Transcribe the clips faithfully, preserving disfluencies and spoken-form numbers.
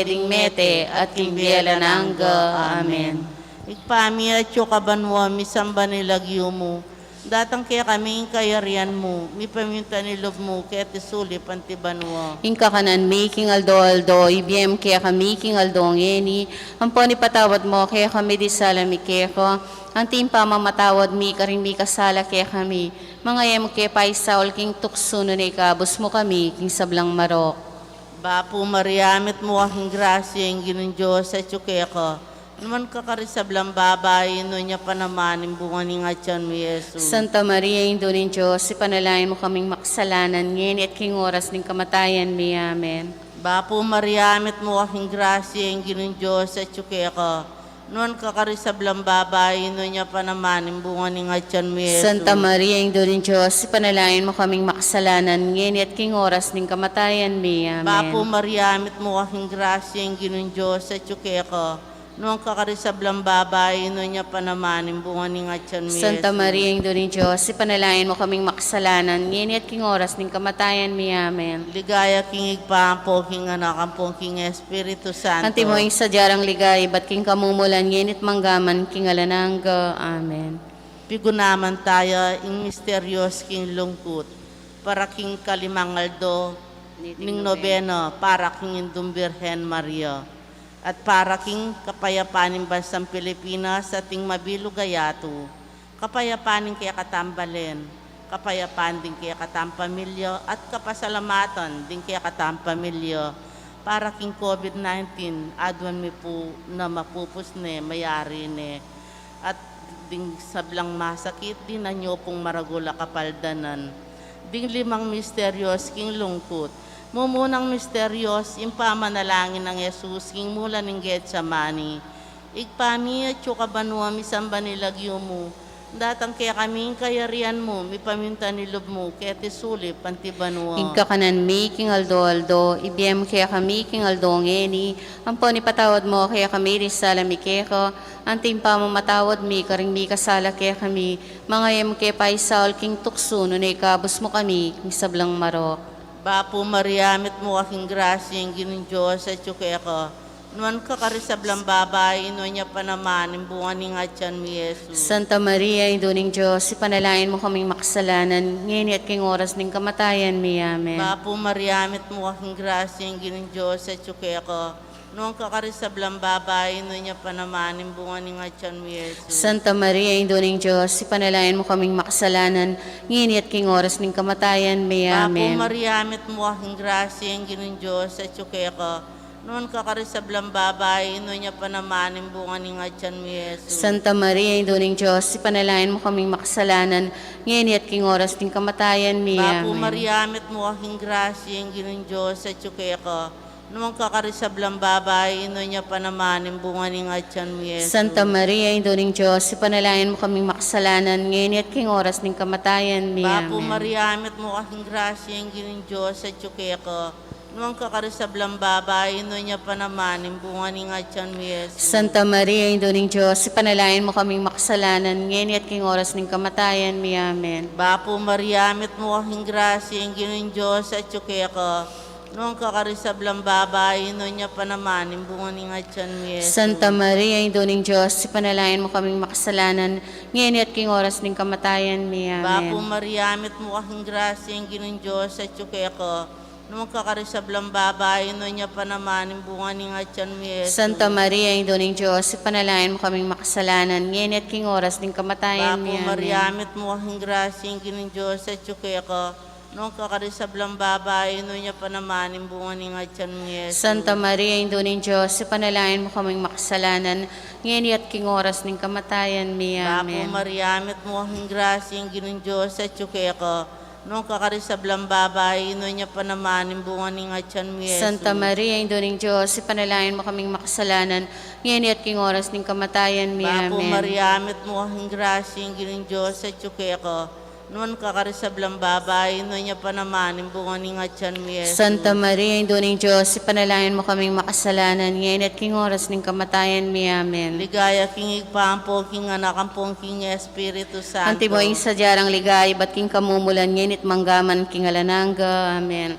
ding mete at king bie alang angga. Amen. Ibpa mi, atsu ka banua, misamban ya ing lagyu mu, datang kekami ing kayarian mu, mipamintuan ing lub mu keti sulip anti banua. Ing kakanan mi king aldo-aldo ibie mu kekami king aldo ngeni, ampon ipatawad mu kekami ding sala mi keka, anti ing pamamatawad mi karing mikasala kekami. Manga e mu ke paisaul king tuksu, nune ikabus mu kami king sablang marok. Bapu Maria, mitmu ka king grasya, ing Ginung Dios atyu keka. Nuan ka karing sablang babai, nuan ya pa naman ing bunga ning atyan mu, Jesus. Santa Maria, Indu ning Dios, ipanalangin mu kaming makasalanan, ngeni at king oras ning kamatayan mi. Amen. Bapu Maria, mitmu ka king grasya, ing Ginung Dios atyu keka. Nuan ka karing sablang babai, nuan ya pa naman ing bunga ning atyan mu, Jesus. Santa Maria, Indu ning Dios, ipanalangin mu kaming makasalanan, ngeni at king oras ning kamatayan mi. Amen. Bapu Maria, mitmu ka king grasya, ing Ginung Dios atyu keka. Nuan ka karing sablang babai, nuan ya pa naman ing bunga ning atyan mu, Santa Jesus. Maria, Indu ning Dios, ipanalangin mu kaming makasalanan, ngeni at king oras ning kamatayan mi. Amen. Ligaya king Ibpa, ampo king Anak, ampo king Espiritu Santo. Antimo ing sadya rang ligaya ibat king kamumulan, ngeni at mangga man king alang angga. Amen. Pigunaman taya ing misteryos king lungkut, para king kalimang aldo ning nobena para king Indung Birhen Maria, at para king kapayapan ning bansang Pilipinas at ning mabilug a yatu, kapayapan ning kekatang balen, kapayapan ding kekatang pamilya, at kapasalamatan ding kekatang pamilya. Para king COVID nineteen, aduan mi pu na mapupus ne, mayari ne, at ding sablang masakit, ding anyo pung maragul a kapaldanan. Ding limang misteryos king lungkut. Mumunang misteryos, ing pamanalangin nang Jesus king mula ning Getsemani. Ibpa mi, atyu ka banua, misamban ing lagyu mu, datang kekami ing kayarian mu, mipamintuan ing lub mu keti sulip anti banua. Ing kakanan mi king aldo-aldo ibie mu kekami king aldo ngeni, ampon ipatawad mu kekami ding sala mi keka, anti ing pamamatawad mi karing mikasala kekami. Manga e mu ke paisaul king tuksu, nune ikabus mu kami king sablang marok. Bapu Maria, mitmu ka king grasya, ing Ginung Dios atyu keka. Nuan ka karing sablang babai, nuan ya pa naman ing bunga ning atyan mu, Jesus. Santa Maria, Indu ning Dios, ipanalangin mu kaming makasalanan, ngeni at king oras ning kamatayan mi. Amen. Bapu Maria, mitmu ka king grasya, ing Ginung Dios atyu keka. Nuan ka karing sablang babai, nuan ya pa naman ing bunga ning atyan mu, Jesus. Santa Maria, Indu ning Dios, ipanalangin mu kaming makasalanan, ngeni at king oras ning kamatayan mi. Bapu Amen. Maria, mitmu ka king grasya, ing Ginung Dios atyu keka. Nuan ka karing sablang babai, nuan ya pa naman ing bunga ning atyan mu, Jesus. Santa Maria, Indu ning Dios, ipanalangin mu kaming makasalanan, ngeni at king oras ning kamatayan mi. Bapu Amen. Maria, mitmu ka king grasya, ing Ginung Dios atyu keka. Nuan ka karing sablang babai, nuan ya pa naman ing bunga ning atyan mu, Jesus. Santa Maria, Indu ning Dios, ipanalangin mu kaming makasalanan, ngeni at king oras ning kamatayan mi. Bapu Amen. Maria, mitmu ka king grasya, ing Ginung Dios atyu keka. Nuan ka karing sablang babai, nuan ya pa naman ing bunga ning atyan mu, Jesus. Santa Maria, Indu ning Dios, ipanalangin mu kaming makasalanan, ngeni at king oras ning kamatayan mi. Amen. Bapu Maria, mitmu ka king grasya, ing Ginung Dios atyu keka. Nuan ka karing sablang babai, nuan ya pa naman ing bunga ning atyan mu, Jesus. Santa Maria, Indu ning Dios, ipanalangin mu kaming makasalanan, ngeni at king oras ning kamatayan mi. Amen. Bapu Maria, mitmu ka king grasya, ing Ginung Dios atyu keka. Nuan ka karing sablang babai, nuan ya pa naman ing bunga ning atyan mu, Jesus. Santa Maria, Indu ning Dios, ipanalangin mu kaming makasalanan, ngeni at king oras ning kamatayan mi. Bapu Maria, Amen. Mitmu ka king grasya, ing Ginung Dios atyu keka. Nuan ka karing sablang babai, nuan ya pa naman ing bunga ning atyan mu, Jesus. Santa Maria, Indu ning Dios, ipanalangin mu kaming makasalanan, ngeni at king oras ning kamatayan mi. Bapu Amen. Maria, mitmu ka king grasya, ing Ginung Dios atyu keka. Nuan ka karing sablang babai, nuan ya pa naman ing bunga ning atyan mu, Jesus. Santa Maria, Indu ning Dios, ipanalangin mu kaming makasalanan, ngeni at king oras ning kamatayan mi. Bapu Amen. Maria, mitmu ka king grasya, ing Ginung Dios atyu keka. Nuan ka karing sablang babai, nuan ya pa naman ing bunga ning atyan mu, Jesus. Santa Maria, Indu ning Dios, ipanalangin mu kaming makasalanan, ngeni at king oras ning kamatayan mi. Amen. Ligaya king Ibpa, ampo king Anak, ampo king Espiritu Santo. Antimo ing sadya rang ligaya ibat king kamumulan, ngeni at mangga man king alang angga. Amen.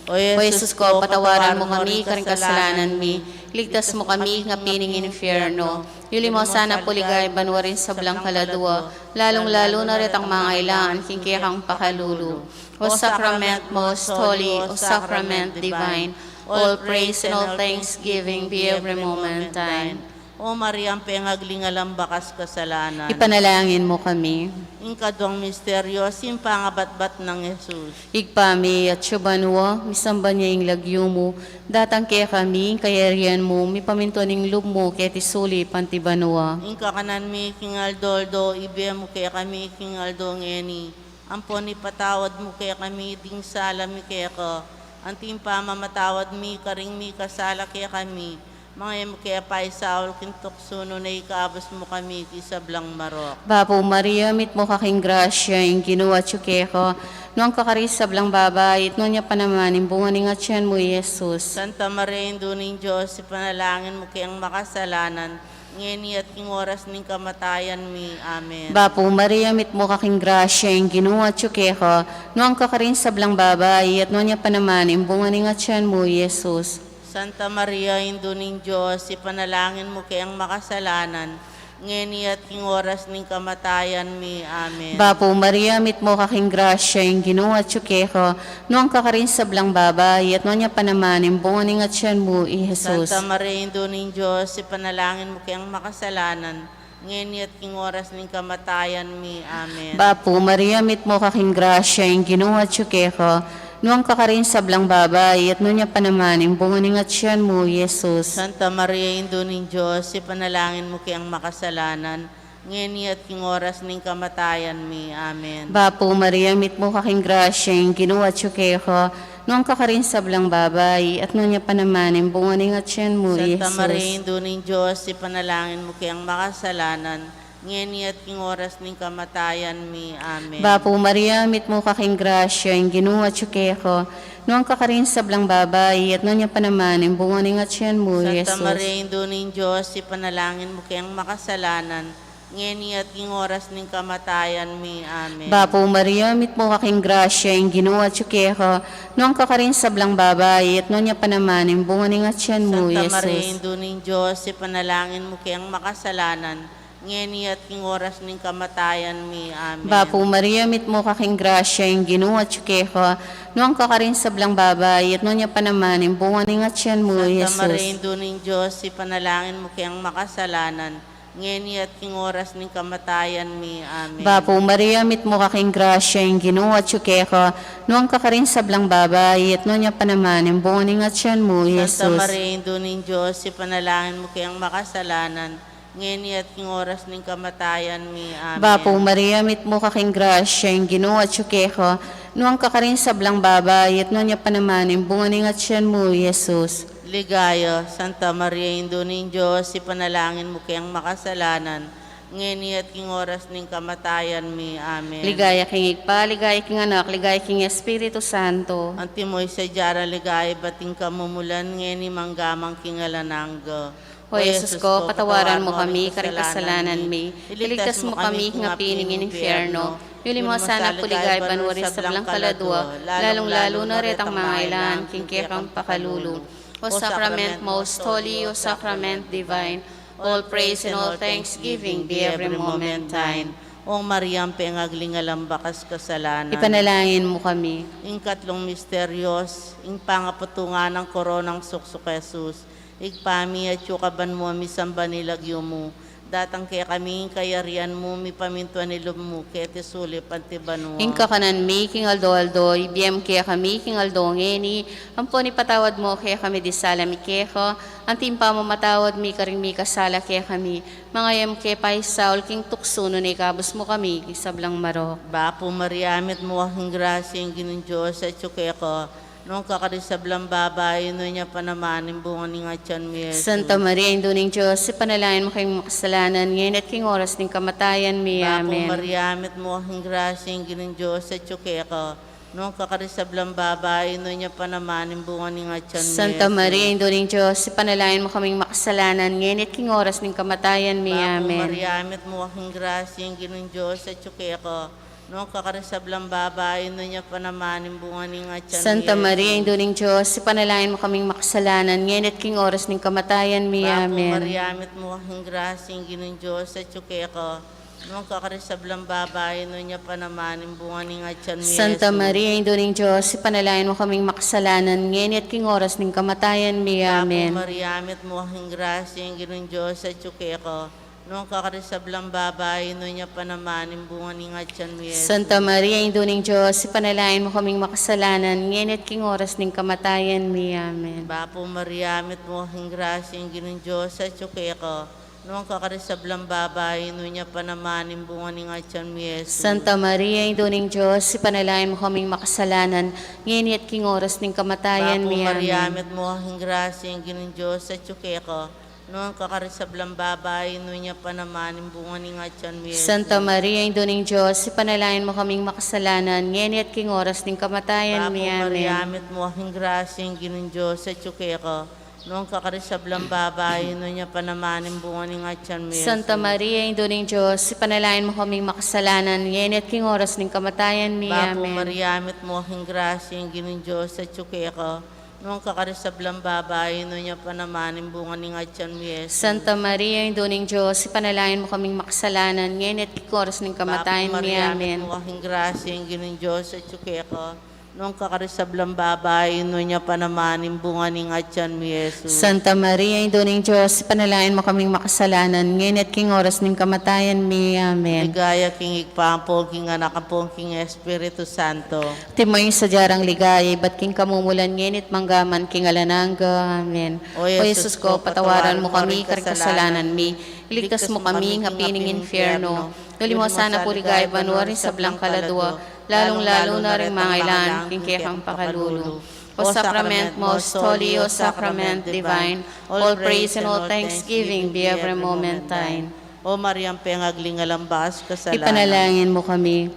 O Jesus ko, patawaran mu kami karing kasalanan mi, iligtas mu kami king api ning infierno, iuli mu sana pu king banua ring sablang kaladua, lalung-lalu na retang mangailangan king kekang pakalulu. O sacrament most holy, O sacrament divine, all praise and all thanksgiving be every moment thine. O Maria, ampong aglingalang bakas kasalanan. Ipanalangin mu kami. Ing kaduang misteryo, ing pangabatbat nang Jesus. Ibpa mi, atsu ka banua, misamban ya ing lagyu mu, datang kekami ing kayarian mu, mipamintuan ing lub mu keti sulip anti banua. Ing kakanan mi king aldo-aldo, ibie mu kekami king aldo ngeni. Ampon ipatawad mu kekami ding sala mi keka, anti ing pamamatawad mi karing mikasala kekami. Manga e mu ke paisaul king tuksu, nune ikabus mu kami king sablang marok. Bapu Maria, mitmu ka king grasya, ing Ginu atyu keka, nuan ka karing sablang babai, at nuan ya pa naman ing bunga ning atyan mu, i Jesus. Santa Maria, Indu ning Dios, ipanalangin mu keng makasalanan, ngeni at king oras ning kamatayan mi. Amen. Bapu Maria, mitmu ka king grasya, ing Ginu atyu keka, nuan ka karing sablang babai, at nuan ya pa naman ing bunga ning atyan mu, i Jesus. Santa Maria, Indu ning Dios, ipanalangin mu keng makasalanan, ngeni at king oras ning kamatayan mi. Amen. Bapu Maria, mitmu ka king grasya, ing Ginu atyu keka, nuan ka karing sablang babai, at nuan ya pa naman ing bunga ning atyan mu, i Jesus. Santa Maria, Indu ning Dios, ipanalangin mu keng makasalanan, ngeni at king oras ning kamatayan mi. Amen. Bapu Maria, mitmu ka king grasya, ing Ginu atyu keka, nuan ka karing sablang babai, at nuan ya pa naman ing bunga ning atyan mu, i Jesus. Santa Maria, Indu ning Dios, ipanalangin mu keng makasalanan, ngeni at king oras ning kamatayan mi. Amen. Bapu Maria, mitmu ka king grasya, ing Ginu atyu keka, nuan ka karing sablang babai, at nuan ya pa naman ing bunga ning atyan mu, i Jesus. Santa Maria, Indu ning Dios, ipanalangin mu keng makasalanan, ngeni at king oras ning kamatayan mi. Amen. Bapu Maria, mitmu ka king grasya, ing Ginu atyu keka, nuan ka karing sablang babai, at nuan ya pa naman ing bunga ning atyan mu, i Jesus. Santa Maria, Indu ning Dios, ipanalangin mu keng makasalanan, ngeni at king oras ning kamatayan mi. Amen. Bapu Maria, mitmu ka king grasya, ing Ginu atyu keka, nuan ka karing sablang babai, at nuan ya pa naman ing bunga ning atyan mu, i Jesus. Santa Maria, Indu ning Dios, ipanalangin mu keng makasalanan, ngeni at king oras ning kamatayan mi. Amen. Bapu Maria, mitmu ka king grasya, ing Ginu atyu keka, nuan ka karing sablang babai, at nuan ya pa naman ing bunga ning atyan mu, i Jesus. Santa Maria, Indu ning Dios, ipanalangin mu keng makasalanan, ngeni at king oras ning kamatayan mi. Amen. Bapu Maria, mitmu ka king grasya, ing Ginu atyu keka, nuan ka karing sablang babai, at nuan ya pa naman ing bunga ning atyan mu, i Jesus. Santa Maria, Indu ning Dios, ipanalangin mu keng makasalanan, ngeni at king oras ning kamatayan mi. Amen. Bapu Maria, mitmu ka king grasya, ing Ginu atyu keka, nuan ka karing sablang babai, at nuan ya pa naman ing bunga ning atyan mu, i Jesus. Ligaya, Santa Maria, Indu ning Dios, ipanalangin mu keng makasalanan, ngeni at king oras ning kamatayan mi. Amen. Ligaya king Ibpa, ligaya king Anak, ligaya king Espiritu Santo. Antimo ing sadya nang ligaya, ibat king kamumulan, ngeni mangga man king alang angga. O Jesus ko, patawaran mu kami karing kasalanan mi, iligtas mu kami king api ning infierno, iuli mu sana pu king banua ring sablang kaladua, lalung-lalu na retang mangailangan king kekang pakalulu. O sacrament most holy, O sacrament divine, all praise and all thanksgiving be every moment thine. O Maria, ampong aglingalang bakas kasalanan, ipanalangin mu kami. Ing katlung misteryo, ing pangapatungan nang koronang suksuk Jesus. Ibpa mi, atyu ka banua, misamban ya ing lagyu mu, datang kekami ing kayarian mu, mipamintuan ing lub mu keti sulip anti banua. Ing kakanan mi king aldo-aldo, ibie mu kekami king aldo ngeni, ampon ipatawad mu kekami ding sala mi keka, anti ing pamamatawad mi karing mikasala kekami, manga e mu ke paisaul king tuksu, nune ikabus mu kami king sablang marok. Bapu Maria, mitmu ka king grasya, ing Ginung Dios atyu keka, nuan ka karing sablang babai, nuan ya pa naman ing bunga ning atyan mu, i Jesus. Santa Maria, Indu ning Dios, ipanalangin mu kaming makasalanan, ngeni at king oras ning kamatayan mi. Amen. Bapu Maria, mitmu ka king grasya, ing Ginung Dios atyu keka, nuan ka karing sablang babai, nuan ya pa naman ing bunga ning atyan mu, i Jesus. Santa Maria, Indu ning Dios, ipanalangin mu kaming makasalanan, ngeni at king oras ning kamatayan mi. Amen. Bapu Maria, mitmu ka king grasya, ing Ginung Dios atyu keka, Nuan ka karing sablang babai, nuan ya pa naman ing bunga ning atian mu, Santa Maria, Jesus. Indu ning Dios, ipanalangin mu kaming makasalanan, ngeni at king oras ning kamatayan mi. Bapu Amen. Maria, mitmu ka king grasya, ing Ginung Dios atyu keka. Nuan ka karing sablang babai, nuan ya pa naman ing bunga ning atian mu, Santa Jesus. Maria, Indu ning Dios, ipanalangin mu kaming makasalanan, ngeni at king oras ning kamatayan mi. Bapu Amen. Maria, mitmu ka king grasya, ing Ginung Dios atyu keka. Nuan ka karing sablang babai, nuan ya pa naman ing bunga ning atian mu, Jesus. Santa Maria, Indu ning Dios, ipanalangin mu kaming makasalanan, ngeni at king oras ning kamatayan mi. Amen. Bapu Maria, mitmu ka king grasya, ing Ginung Dios atyu keka. Nuan ka karing sablang babai, nuan ya pa naman ing bunga ning atian mu, Jesus. Santa Maria, Indu ning Dios, ipanalangin mu kaming makasalanan, ngeni at king oras ning kamatayan Bapu mi. Maria, Amen. Mitmu ka king grasya, ing Ginung Dios atyu keka. Nuan ka karing sablang babai, nuan ya pa naman ing bunga ning atian mu, Jesus. Santa Maria, Indu ning Dios, ipanalangin mu kaming makasalanan, ngeni at king oras ning kamatayan Bapu mi. Maria, Amen. Mitmu ka king grasya, ing Ginung Dios atyu keka. Nuan ka karing sablang babai, nuan ya pa naman ing bunga ning atian mu, Santa Jesus. Maria, Indu ning Dios, ipanalangin mu kaming makasalanan, ngeni at king oras ning kamatayan mi. Bapu Amen. Maria, mitmu ka king grasya, ing Ginung Dios atyu keka. Nuan ka karing sablang babai, nuan ya pa naman ing bunga ning atian mu, Jesus. Santa Maria, Indu ning Dios, ipanalangin mu kaming makasalanan, ngeni at king oras ning kamatayan mi. Bapu Maria, Amen. Mitmu ka king grasya, ing Ginung Dios atyu keka. Nuan ka karing sablang babai, nuan ya pa naman ing bunga ning atian mu, Jesus. Santa Maria, Indu ning Dios, ipanalangin mu kaming makasalanan, ngeni at king oras ning kamatayan mi. Amen. Ligaya king Ibpa, ampon king Anak, ampon king Espiritu Santo. Antimo ing sadya rang ligaya, ibat king kamumulan, ngeni at manggaman king alang angga. Amen. O Jesus ko, patawaran mu kami karing kasalanan mi, iligtas mu kami king api ning infierno, dulwan mu sana king ligaya banua ring sablang kaladua, lalung-lalu na ring mangailangan king kekang pakalulu. O Sacrament most holy, O Sacrament divine, all praise and all thanksgiving be every moment thine. O Maria, pengagli king alang bakas kasalanan, ipanalangin mu kami.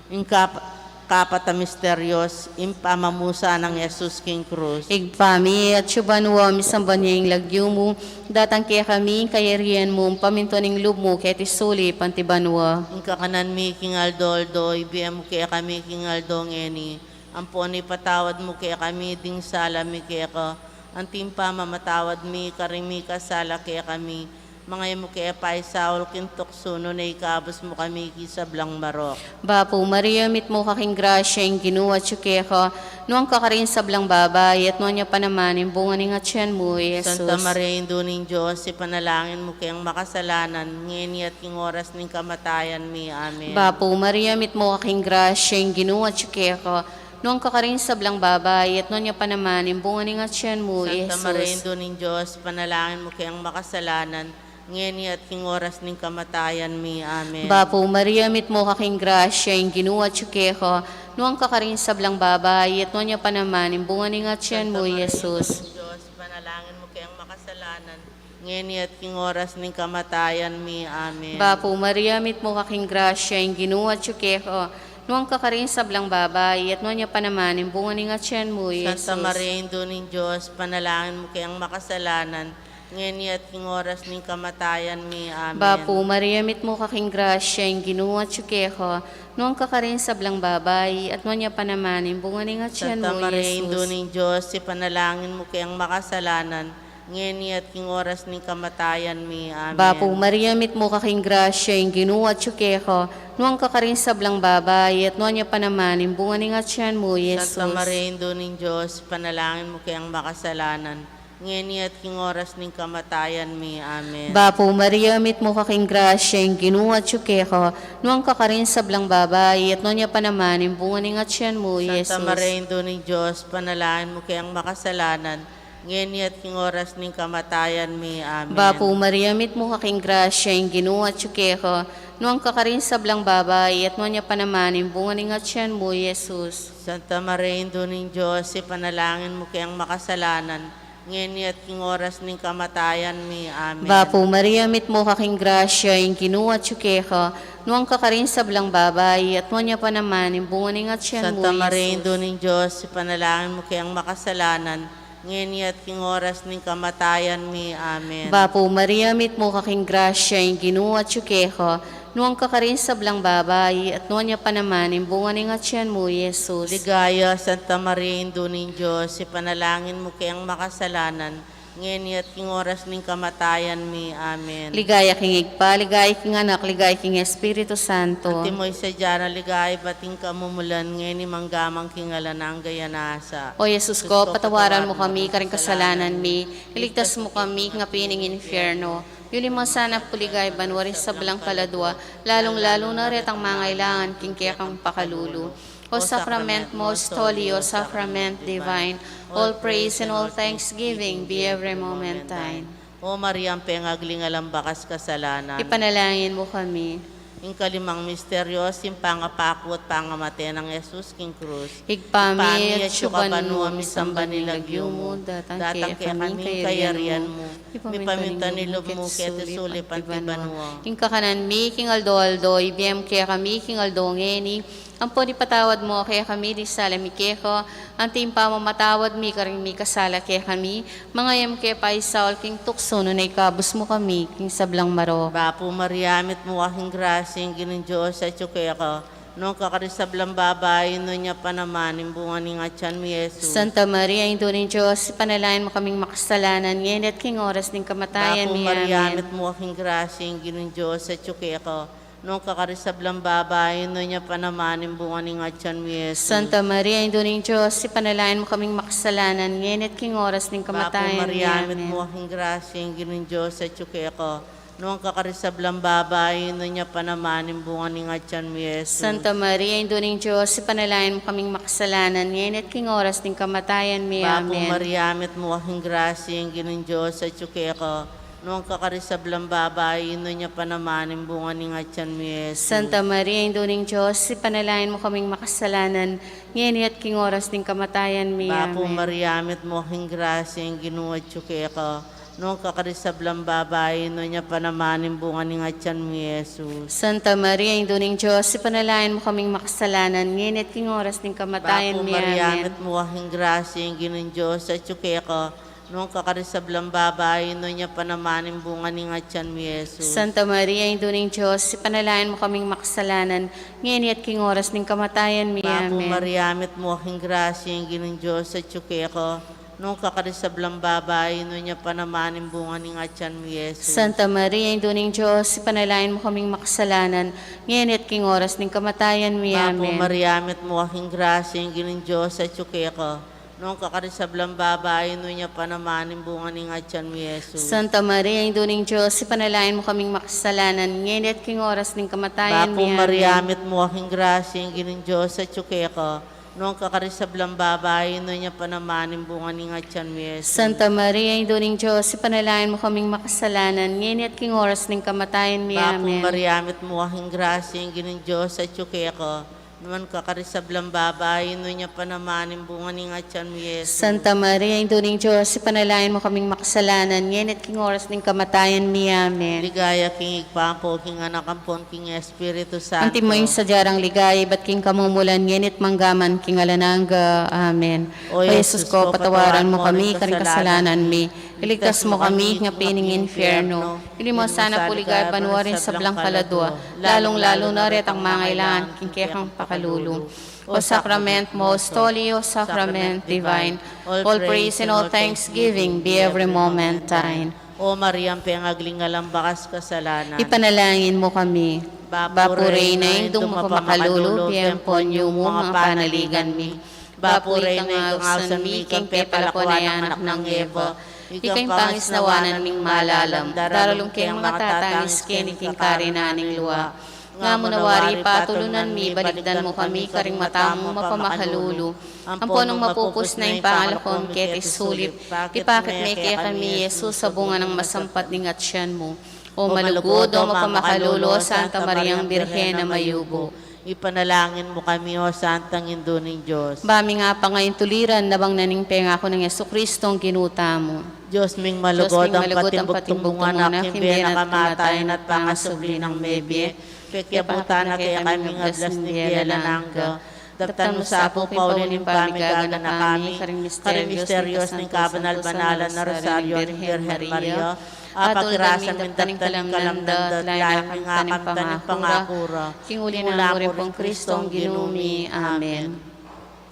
Ing kap-, kapat a misteryos, ing pamamusan nang Jesus king krus. Ibpa mi, atsu ka banua, misamban ya ing lagyu mu, datang kekami ing kayarian mu, pamintuan ing lub mu keti sulip anti banua. Ing kakanan mi king aldo-aldo, ibie mu kekami king aldo ngeni, ampon ipatawad mu kekami ding sala mi keka, anti ing pamamatawad mi karing mikasala kekami, manga e mu ke paisaul king tuksu, nune ikabus mu kami king sablang marok. Bapu Maria, mitmu ka king grasya, ing Ginu atsu keka, nuan ka karing sablang babai, at nuan ya pa naman ing bunga ning atian mu, Jesus. Santa Maria, Indu ning Dios, ipanalangin mu keng makasalanan, ngeni at king oras ning kamatayan mi. Amen. Bapu Maria, mitmu ka king grasya, ing Ginu atsu keka, nuan ka karing sablang babai, at nuan ya pa naman ing bunga ning atian mu, Santa Jesus. Maria, Indu ning Dios, ipanalangin mu keng makasalanan, ngeni at king oras ning kamatayan mi. Amen. Bapu Maria, mitmu ka king grasya, ing Ginu atsu keka, nuan ka karing sablang babai, at nuan ya pa naman ing bunga ning atian mu, Santa Maria, Jesus. Indu ning Dios, ipanalangin mu keng makasalanan, ngeni at king oras ning kamatayan mi. Amen. Bapu Maria, mitmu ka king grasya, ing Ginu atsu keka, nuan ka karing sablang babai, at nuan ya pa naman ing bunga ning atian mu, Santa Jesus. Maria, Indu ning Dios, ipanalangin mu keng makasalanan, ngeni at king oras ning kamatayan mi. Amen. Bapu Maria, mitmu ka king grasya, ing Ginu atsu keka, nuan ka karing sablang babai, at nuan ya pa naman ing bunga ning atian Santa mu, Maria, Jesus. Indu ning Dios, ipanalangin mu keng makasalanan, ngeni at king oras ning kamatayan mi. Amen. Bapu Maria, mitmu ka king grasya, ing Ginu atsu keka, nuan ka karing sablang babai, at nuan ya pa naman ing bunga ning atian mu, Jesus. Santa Maria, Indu ning Dios, ipanalangin mu keng makasalanan, ngeni at king oras ning kamatayan mi. Amen. Bapu Maria, mitmu ka king grasya, ing Ginu atsu keka, nuan ka karing sablang babai, at nuan ya pa naman ing bunga ning atian mu, Santa Jesus. Maria, Indu ning Dios, ipanalangin mu keng makasalanan, ngeni at king oras ning kamatayan mi. Amen. Bapu Maria, mitmu ka king grasya, ing Ginu atsu keka, nuan ka karing sablang babai, at nuan ya pa naman ing bunga ning atian mu, Jesus. Santa Maria, Indu ning Dios, ipanalangin mu keng makasalanan, ngeni at king oras ning kamatayan mi. Amen. Bapu Maria, mitmu ka king grasya, ing Ginu atsu keka, nuan ka karing sablang babai, at nuan ya pa naman ing bunga ning atian mu, Santa Maria, Jesus. Indu ning Dios, ipanalangin mu keng makasalanan, ngeni at king oras ning kamatayan mi. Amen. Bapu Maria, mitmu ka king grasya, ing Ginu atsu keka, Nuan ka karing sablang babai, at nuan ya pa naman ing bunga ning atian mu, Jesus. Ligaya, Santa Maria, Indu ning Dios, ipanalangin mu keng makasalanan, ngeni at king oras ning kamatayan mi. Amen. Ligaya king Ibpa, ligaya king Anak, ligaya king Espiritu Santo. Antimo ing sadya nang ligaya ibat king kamumulan, ngeni mangga man king alang angga. Amen. O Jesus ko, patawaran mu kami karing kasalanan mi, iligtas mu kami king api ning infierno, yuli mu sana pu king ligaya banua ring sablang kaladua, lalung-lalu na retang mangailangan king kekang pakalulu. O Sacrament most holy, O Sacrament divine, all praise and all thanksgiving be every moment thine. O Maria, ampong agli ning alang bakas kasalanan, ipanalangin mu kami. Ing kalimang misteryo, ing pangapaku at pangamate nang Jesus king krus. Ibpa mi, atsu ka banua, misamban ya ing lagyu mu, datang kekami ing kayarian mu, mipamintuan ing lub mu keti sulip anti banua. Ing kakanan mi king aldo-aldo ibie mu kekami king aldo ngeni, ampon ipatawad mu kekami ding sala mi keka, anti ing pamamatawad mi karing mikasala kekami, manga e mu ke paisaul king tuksu, nune ikabus mu kami king sablang marok. Bapu Maria, mitmu ka king grasya, ing Ginung Dios atyu keka, nuan ka karing sablang babai, nuan ya pa naman ing bunga ning atian mu, Jesus. Santa Maria, Indu ning Dios, ipanalangin mu kaming makasalanan, ngeni at king oras ning kamatayan mi. Bapu Maria, amen. Mitmu ka king grasya, ing Ginung Dios atyu keka, nuan ka karing sablang babai, nuan ya pa naman ing bunga ning atian mu, Jesus. Santa Maria, Indu ning Dios, ipanalangin mu kaming makasalanan, ngeni at king oras ning kamatayan mi. Bapu Maria, amen. Mitmu ka king grasya, ing Ginung Dios atyu keka, nuan ka karing sablang babai, nuan ya pa naman ing bunga ning atian mu, Jesus. Santa Maria, Indu ning Dios, ipanalangin mu kaming makasalanan, ngeni at king oras ning kamatayan mi. Bapu, amen. Maria, mitmu ka king grasya, ing Ginung Dios atyu keka, nuan ka karing sablang babai, nuan ya pa naman ing bunga ning atian mu, Jesus. Santa Maria, Indu ning Dios, ipanalangin mu kaming makasalanan, ngeni at king oras ning kamatayan mi. Bapu, amen. Maria, mitmu ka king grasya, ing Ginu atyu keka, nuan ka karing sablang babai, nuan ya pa naman ing bunga ning atian mu, Jesus. Santa Maria, Indu ning Dios, ipanalangin mu kaming makasalanan, ngeni at king oras ning kamatayan mi. Bapu, Maria, amen. Mitmu ka king grasya, ing Ginung Dios atyu keka, nuan ka karing sablang babai, nuan ya pa naman ing bunga ning atian mu, Jesus. Santa Maria, Indu ning Dios, ipanalangin mu kaming makasalanan, ngeni at king oras ning kamatayan mi. Bapu, amen. Maria, mitmu ka king grasya, ing Ginung Dios atyu keka, nuan ka karing sablang babai, nuan ya pa naman ing bunga ning atian mu, Jesus. Santa Maria, Indu ning Dios, ipanalangin mu kaming makasalanan, ngeni at king oras ning kamatayan mi. Bapu, amen. Maria, mitmu ka king grasya, ing Ginung Dios atyu keka, nuan ka karing sablang babai, nuan ya pa naman ing bunga ning atian mu, Jesus. Santa Maria, Indu ning Dios, ipanalangin mu kaming makasalanan, ngeni at king oras ning kamatayan mi. Bapu, Maria, amen. Mitmu ka king grasya, ing Ginung Dios atyu keka, nuan ka karing sablang babai, nuan ya pa naman ing bunga ning atian mu, Jesus. Santa Maria, Indu ning Dios, ipanalangin mu kaming makasalanan, ngeni at king oras ning kamatayan mi. Bapu, amen. Maria, mitmu ka king grasya, ing Ginung Dios atyu keka, nuan ka karing sablang babai, nuan ya pa naman ing bunga ning atian mu, Jesus. Santa Maria, Indu ning Dios, ipanalangin mu kaming makasalanan, ngeni at king oras ning kamatayan mi. Amen. Ligaya king Ibpa, ampon king Anak, ampon king Espiritu Santo. Antimo ing sadya rang ligaya ibat king kamumulan, ngeni at mangga man king alang angga. Amen. O Jesus ko, patawaran mu kami karing kasalanan mi, iligtas mu kami king api ning infierno, yuli mu sana pu king ligaya banua ring sablang kaladua, lalung-lalu na retang mangailangan king kekang pakalulu. O Sacrament most holy, O Sacrament divine, all praise and all thanksgiving be every moment thine. O Maria, ampong agli ning alang bakas kasalanan, ipanalangin mu kami. Bapu Reyna, Indung mapamakalulu, bie ampon yumu ing panaligan mi. Bapu Reyna, ikang ausan mi king pepalakwan nang anak nang Eva, ikang pangisnawanan ming malalam, daralung keng makatangis keni king karinan ning lua. Nga mu na wari patulunan mi, balikdan mu kami karing mata mung mapamakalulu. Ampon nung mapupus na ing pangalako mi keti sulip, ipakit me kekami i Jesus a bunga nang masampat ning atian mu. O malugud, o mapamakalulu, Santa Mariang Birhen a mayumu, ipanalangin mu kami, O Santang Indu ning Dios. Ba mi nga pangaintuliran, nabang na ning pengaku nang Jesucristong Ginu tamu. Dios ming malugud, ampong patimbuktung mu na king bie na kamatayan at pangasubli nang mebie, pekiabutan na kekami ing ablas ning bie alang angga. Daptan mu sa pu king pauli ning pamigaganaka mi karing misterios ning kabanal-banalan a Rosario ning Birhen Maria, at uldan mi ing daptan ning kalamnan da at lalam mi ing akamtan ning pangaku ra. King uli na mu rin pung Kristong Ginu mi. Amen.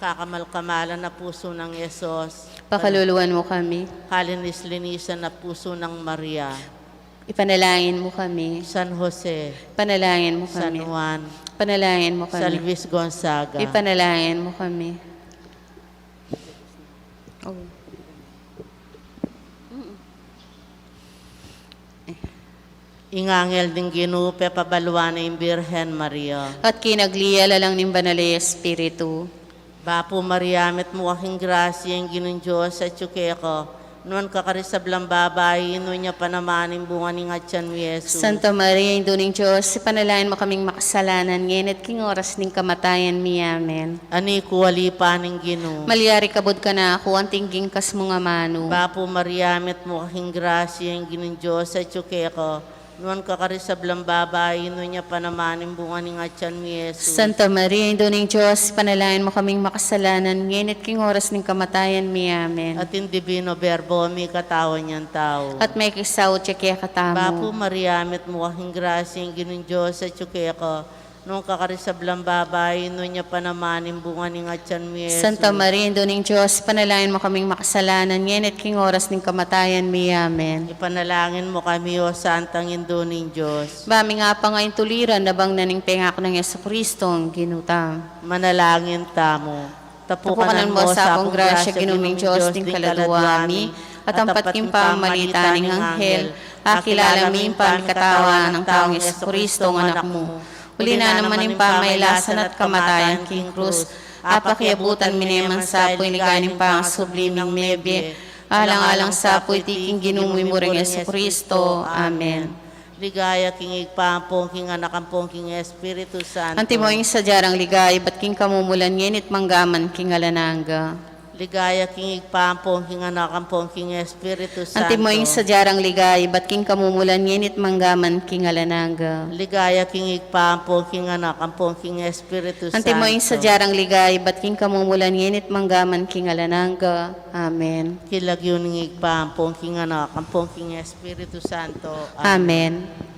Kakamal-kamalan a pusu nang Jesus, pakaluluan mu kami. Kalinis-linisan a pusu nang Maria, ipanalangin mu kami. San Jose, ipanalangin mu kami. San Juan, ipanalangin mu kami. San Luis Gonzaga, ipanalangin mu kami. Oh. Ing anghel ning Ginu pepabaluan na ing Birhen Maria. At kinagli ya la lang ning Banal a Espiritu. Bapu Maria, mitmu ka king grasya, ing Ginung Dios atyu keka. Nuan ka karing sablang babai, at nuan ya pa naman ing bunga ning atyan mu, i Jesus. Santa Maria, Indu ning Dios, ipanalangin mu kaming makasalanan, ngeni at king oras ning kamatayan mi. Amen. Ani ku ali pa ning Ginu. Malyari ka kabud kanaku, anti king kas mung amanu. Bapu Maria, mitmu ka king grasya, ing Ginung Dios atyu keka. Nuan ka karing sablang babai, at nuan ya pa naman ing bunga ning atyan mu, i Jesus. Santa Maria, Indu ning Dios, ipanalangin mu kaming makasalanan, ngeni at king oras ning kamatayan mi. Amen. At ing Divino Verbo, mikatawan yang tau. At mekisaut ya kekatamu. Bapu Maria, mitmu ka king grasya, ing Ginung Dios atyu keka. Nuan ka karing sablang babai, at nuan ya pa naman ing bunga ning atyan mu, i Jesus. Santa Maria, Indu ning Dios, ipanalangin mu kaming makasalanan, ngeni at king oras ning kamatayan mi. Amen. Ipanalangin mu kami, O Santang Indu ning Dios. Ba ming apanga ing tuliran, abang na ning pengak nang Jesucristo, ing Ginu ta. Manalangin tamu. Tapukan mu sa pu king grasya, Ginu ming Dios, ding kaladua mi, at ampat king pamamalitan ning anghel, akilala mi ing pamikatawan nang taung Jesucristo, ing Anak mu. Uli na naman ing pamailasan at kamatayan king krus, apakiabutan mi ne man sa pu ing ligaya ning pangasubli ming mebie, alang-alang sa pu iti king Ginu ming Ginu Jesucristo. Amen. Ligaya king Ibpa, ampong king Anak, ampong king Espiritu Santo. Antimo ing sadya rang ligaya ibat king kamumulan, ngeni at mangga man king alang angga. Ligaya king Ibpa, ampong king Anak, ampong king Espiritu Santo. Antimo ing sadya rang ligaya ibat king kamumulan, ngeni at mangga man king alang angga. Ligaya king Ibpa, ampong king Anak, ampong king Espiritu Santo. Antimo ing sadya rang ligaya ibat king kamumulan, ngeni at mangga man king alang angga. Amen. King lagyu ning Ibpa, ampong king Anak, ampong king Espiritu Santo. Amen.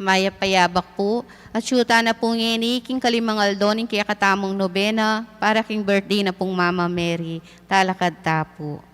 Mayap a yabak pu, at atsu tana pu ngeni king kalimang aldo ning kekatamung nobena, para king birthday na pung Mama Mary, talakad ta pu.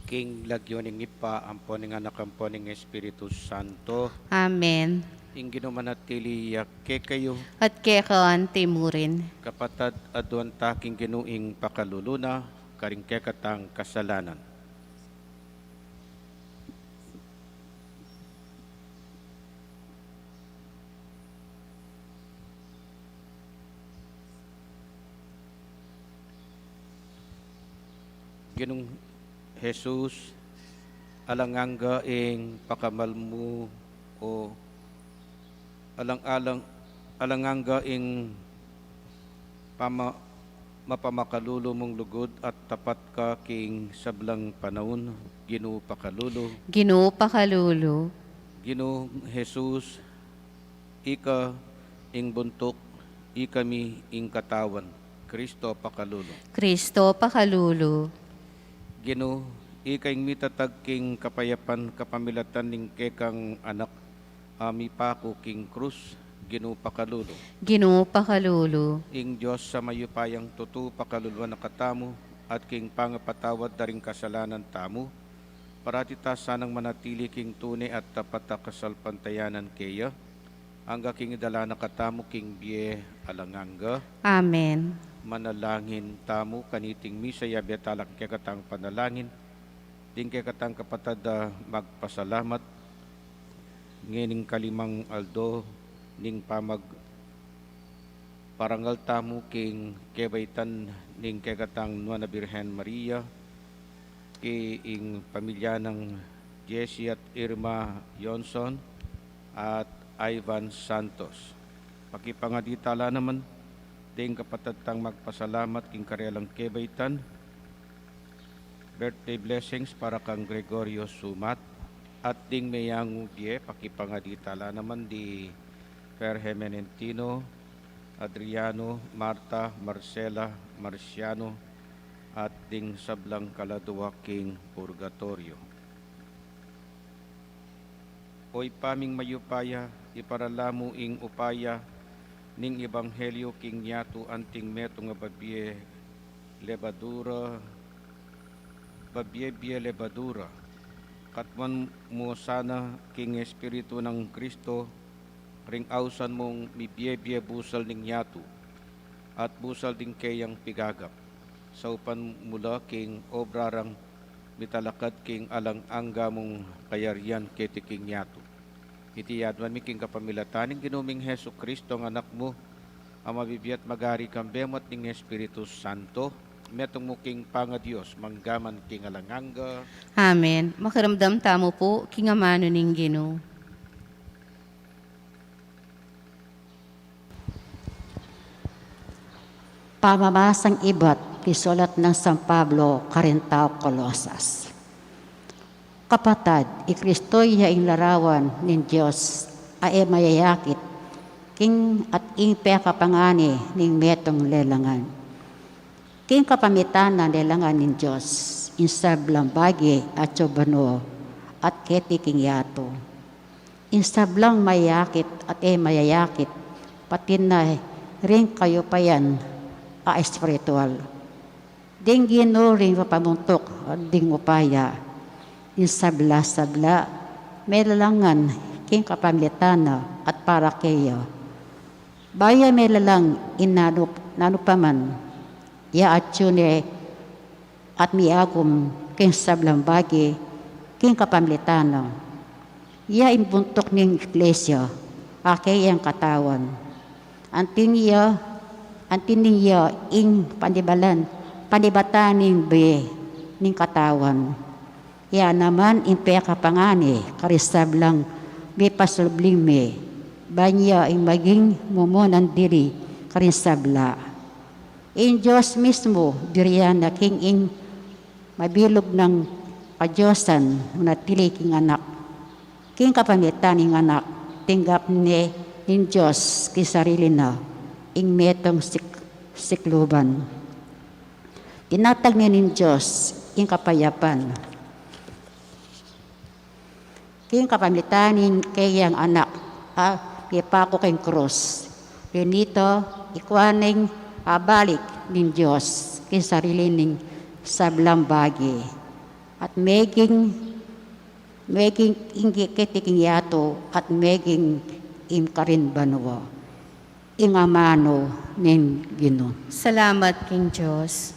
King lagyu ning Ibpa, ampo ning Anak, ampo ning Espiritu Santo. Amen. Ing Ginu manatili ya kekayu. At keka anti mu rin. Kapatad, aduan ta king Ginu ing pakalulu na, karing kekatang kasalanan. Ginung Jesus, alang angga ing pakamal mu, o alang-alang, alang angga ing pama-, mapamakalulu mung lugud at tapat ka king sablang panaun, Ginu pakalulu. Ginu pakalulu. Ginung Jesus, ika ing buntuk, ika mi ing katawan, Kristo pakalulu. Kristo pakalulu. Ginu, ika ing mitatag king kapayapan kapamilatan ning kekang Anak, a mipaku king krus, Ginu pakalulu. Ginu pakalulu. Ing Dios a mayupayang tutu pakaluluan na katamu, at king pangapatawad da ring kasalanan tamu, parati ta sanang manatili king tune at tapat a kasalpantayanan keya, angga king idala na katamu king bie alang angga. Amen. Manalangin tamu kaniting misa, yabe tala king kekatang panalangin, ding kekatang kapatad a magpasalamat, ngening kalimang aldo ning pamag-, parangal tamu king kebaitan ning kekatang Nuan a Birhen Maria, king pamilya nang Jessie at Irma Johnson at Ivan Santos. Pakipangadi tala naman ding kapatad tang magpasalamat king karelang kebaitan, birthday blessings para kang Gregorio Sumat, at ding meyangu bie, pakipangadi tala naman di Ferhe Menentino, Adriano, Marta, Marcela, Marciano, at ding sablang kaladua king purgatoryo. O Ibpa ming mayupaya, iparala mu ing upaya ning ebanghelyo king yatu anting metung a babie lebadura, babie-bie lebadura. Katmuan mu sana king Espiritu nang Kristo ring ausan mung mibie-bie busal ning yatu at busal ding keyang pigagap. Saupan mu la king obra rang mitalakad king alang angga mung kayarian keti king yatu. Iti aduan mi king kapamilatan ning Ginu ming Jesucristo, a Anak mu, a mabibie at magari kambe mu at ning Espiritu Santo, metung mu king pangaDios, mangga man king alang angga. Amen. Makiramdam tamu pu king amanu ning Ginu. Pamamasang ibat king sulat nang San Pablo karing taga Colosas. Kapatad, i Kristo ya ing larawan ning Dios a e mayayakit, king at ing pekapangani ning metung lelangan. King kapamilatan nang lelangan ning Dios, ing sablang bage atyu banu at keti king yatu. Ing sablang mayakit at e mayayakit, pati na ring kayupayan a espiritual. Ding Ginu ring papamuntuk ding upaya. Ing sabla-sabla, melalangan king kapamilatan na at para keya. Bayu ya melalang ing nanu, nanu pa man ya atyu ne at miagum king sablang bage king kapamilatan na. Ya ing buntuk ning iglesia, a keyang katawan. Anting ya, anting ya ing panibalan, panibatan ning bie ning katawan. Ya naman ing pekapangani karing sablang mipasulubling me, ban ya ing maging mumunan dili karing sabla. Ing Dios mismu, dirian na king ing mabilug nang kadiosan, manatili king Anak. King kapamilatan ning Anak, tinggap ne ning Dios king sarili na ing metung sik-, sikluban. Tinatag ne ning Dios ing kapayapan king kapamilatan ning keyang Anak a mipaku king krus. Uli na nita, ikua neng abalik ning Dios king sarili ning sablang bage, at meging, meging ing keti king yatu, at meging ing karin banua. Ing amanu ning Ginu. Salamat king Dios.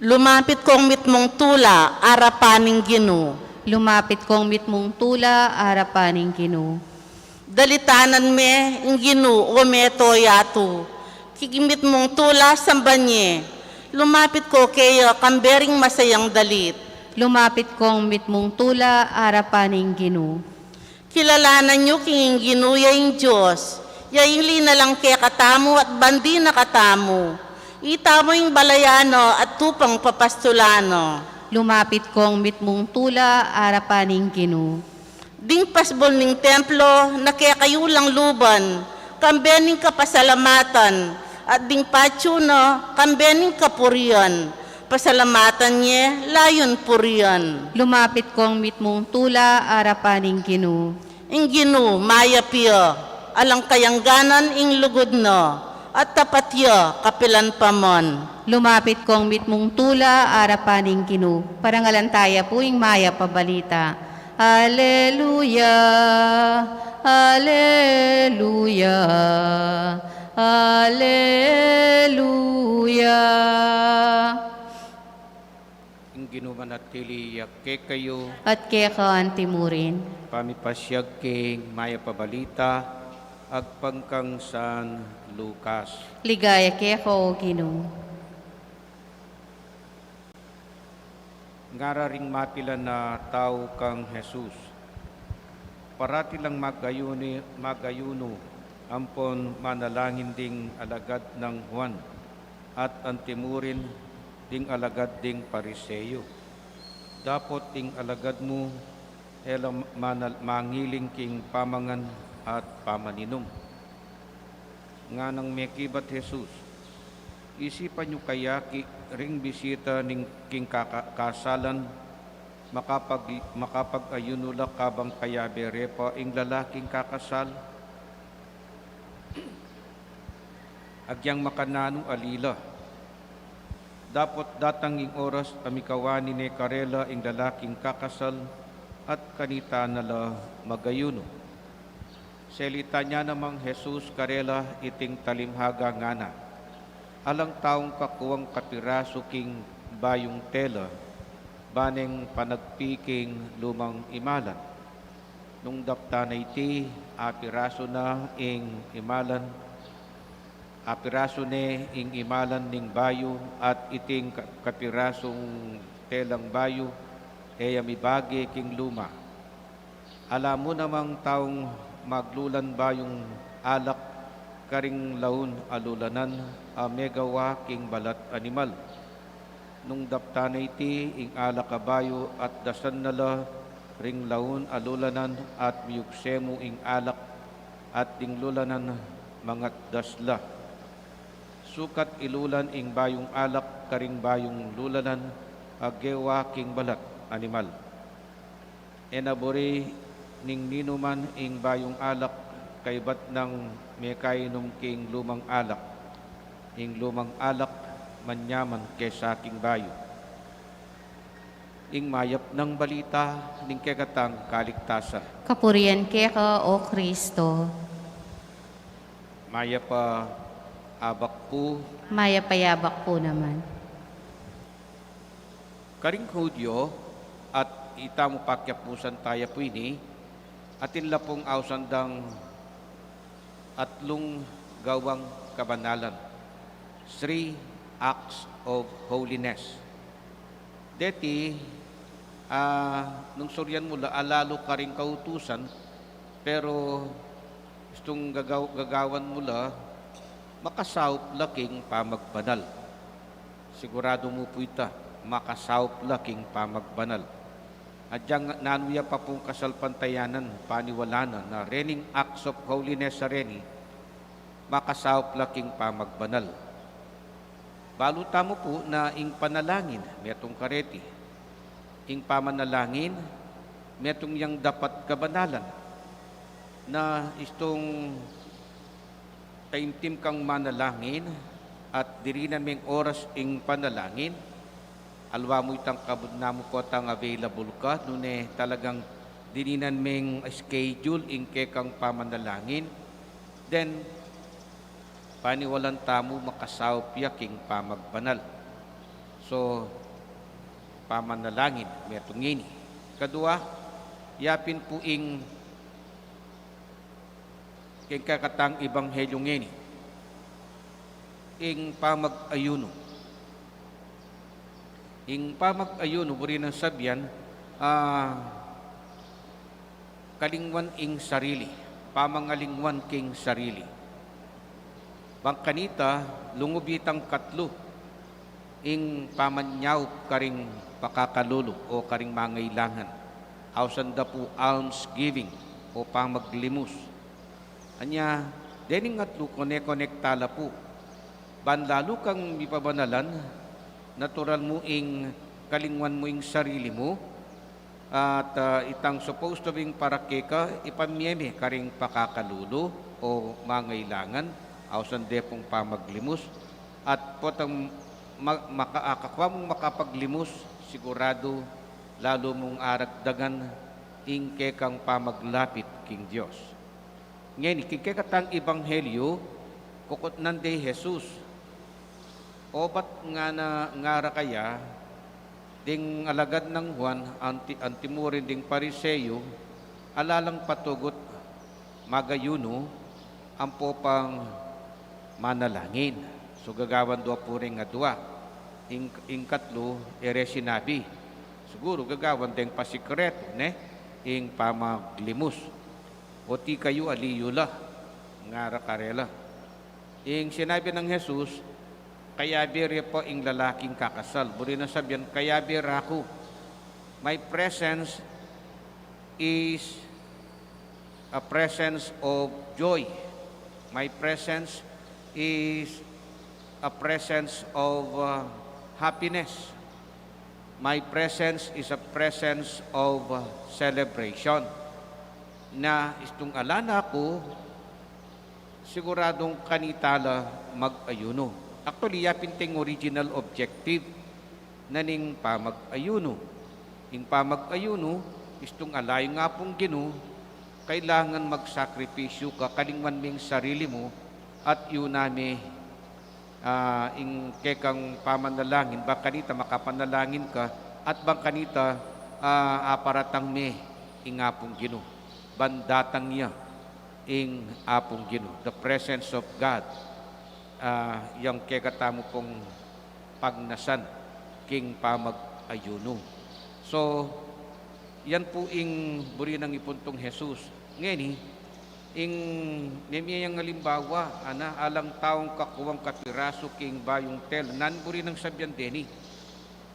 Lumapit kong mitmung tula arapan ning Ginu. Lumapit kong mitmung tula arapan ning Ginu. Dalitanan me ing Ginu, o meto yatu. King mitmung tula samban ye. Lumapit ko keya kambe ring masayang dalit. Lumapit kong mitmung tula arapan ning Ginu. Kilalanan yu king ing Ginu ya ing Dios, ya ing linalang kekatamu at bandi na katamu. Itamu ing balayan na at tupang papastulan na. Lumapit kong mitmung tula arapan ning Ginu. Ding pasbul ning templo na kekayu lang luban, kambe ning kapasalamatan, at ding patyu na kambe ning kapurian. Pasalamatan ye, layun purian. Lumapit kong mitmung tula arapan ning Ginu. Ing Ginu mayap ya, alang kayangganan ing lugud na, at tapat ya kapilan pa man. Lumapit kong mitmung tula arapan ning Ginu. Parangalan taya pu ing mayap a balita. Aleluya, aleluya, aleluya. Ing Ginu manatili ya kekayu. At keka antimurin. Pamipasiag king mayap a balita agpang kang San Lucas. Ligaya keka, o Ginu. Ngara ring mapilan a tau kang Jesus, parati lang magayuni-, magayunu ampon manalangin ding alagad nang Juan at antimurin ding alagad ding Pariseo. Dapot ing alagad mu e la manal-, mangiling king pamangan at pamaninum. Nganang mekibat Jesus, isipan yu kaya ki-, ring bisita ning king kaka-, kasalan, makapag-, makapag-ayunu la kabang kayabe re pa ing lalaking kakasal? Agyang makananu ali la. Dapot datang ing oras a mikawani ne karela ing lalaking kakasal, at kanita na la magayunu. Selitan ya namang Jesus karela iting talimhaga, ngana, alang taung kakuang kapirasu king bayung tela, ba neng panagpi king lumang imalan. Nung daptan na iti, apirasu na ing imalan, apirasu ne ing imalan ning bayu, at iting ka-, kapirasung telang bayu e ya mibage king luma. Ala mu namang taung maglulan bayung alak karing laun a lulanan a megawa king balat animal. Nung daptan na iti, ing alak a bayu at dasan na la ring laun a lulanan at miyugse mu ing alak, at ding lulanan mangatdas la. Sukat ilulan ing bayung alak karing bayung lulanan a gewa king balat animal. E na buri ning ninuman ing bayung alak kaybat nang mekainum king lumang alak. Ing lumang alak manyaman kesa king bayu. Ing mayap nang balita ning kekatang kaligtasan. Kapurian keka, O Kristo. Mayap a abak pu. Mayap a abak pu naman. Karing Hudyo, at itamu pakiapusan taya pu ini, atin la pung ausan dang atlung gawang kabanalan, three acts of holiness. Deti, Ah, nung surian mu la, alalu karing kautusan, pero istung gagaw-, gagawan mu la, makasaup la king pamagbanal. Siguradu mu pu ita, makasaup la king pamagbanal. At dyang nanu ya pa pung kasalpantayanan, paniwala na, na rening acts of holiness a reni, makasaup la king pamagbanal. Balu tamu pu na ing panalangin, metung kareti. Ing pamanalangin, metung yang dapat kabanalan. Na istung taimtim kang manalangin, at dirinan meng oras ing panalangin, aliwa mu itang kabud namu potang available ka, nune talagang dirinan meng schedule ing kekang pamanalangin, then, paniwalan tamu makasaup ya king pamagbanal. So, pamanalangin, metung ini. Kadua, yapin pu ing king kekatang ebanghelyu ngeni, ing pamag-ayunu. Ing pamag-ayunu, buri nang sabian, ah, kalingwan ing sarili, pamangalingwan king sarili. Bang kanita, lungub itang katlu, ing pamanyaup karing pakakalulu o karing mangailangan. Ausan da pu almsgiving o pamaglimus. Anya, dening atlu kone-konekta la pu. Ban lalu kang mipabanalan, natural mu ing kalingwan mu ing sarili mu, at, ah, itang supposed to be ing para keka, ipamie me karing pakakalulu o mangailangan, ausan de pung pamaglimus, at potang ma-, maka-, ah, kakua mung makapaglimus, siguradu lalu mung aragdagan ing kekang pamaglapit king Dios. Ngeni, king kekatang ebanghelyu, kukutnan de i Jesus, "O bat ngana ngara kaya, ding alagad nang Juan, anti-, antimurin ding Pariseo, ala lang patugut magayunu, ampo pang manalangin." So, gagawan da pu ring adua. Ing, ing katlu, e re sinabi. Siguru, gagawan deng pasikretu, ne? Ing pamaglimus. "O ti kayu, ali yu la," ngara karela. Ing sinabi nang Jesus, "Kayabe re pa ing lalaking kakasal." Buri nang sabian, "Kayabe ra ku." My presence is a presence of joy. My presence is a presence of, uh, happiness. My presence is a presence of, uh, celebration. Na istung ala na ku, siguradung kanita la mag-ayunu. Actually, yapin ing original objective na ning pamag-ayunu. Ing pamag-ayunu, istung ala yu king Apung Ginu, kailangan magsakripisyu ka, kalingwan me ing sarili mu, at yu na me, ah, ing kekang pamanalangin, bang kanita makapanalangin ka, at bang kanita, ah, aparatang me ing Apung Ginu. Ban datang ya ing Apung Ginu, the presence of God, ah, yang kekatamu pung pagnasan king pamag-ayunu. So, yan pu ing buri nang ipuntung Jesus. Ngeni, ing mie yang alimbawa, ana, alang taung kakuang kapirasu king bayung tela. Nanu buri nang sabian deni?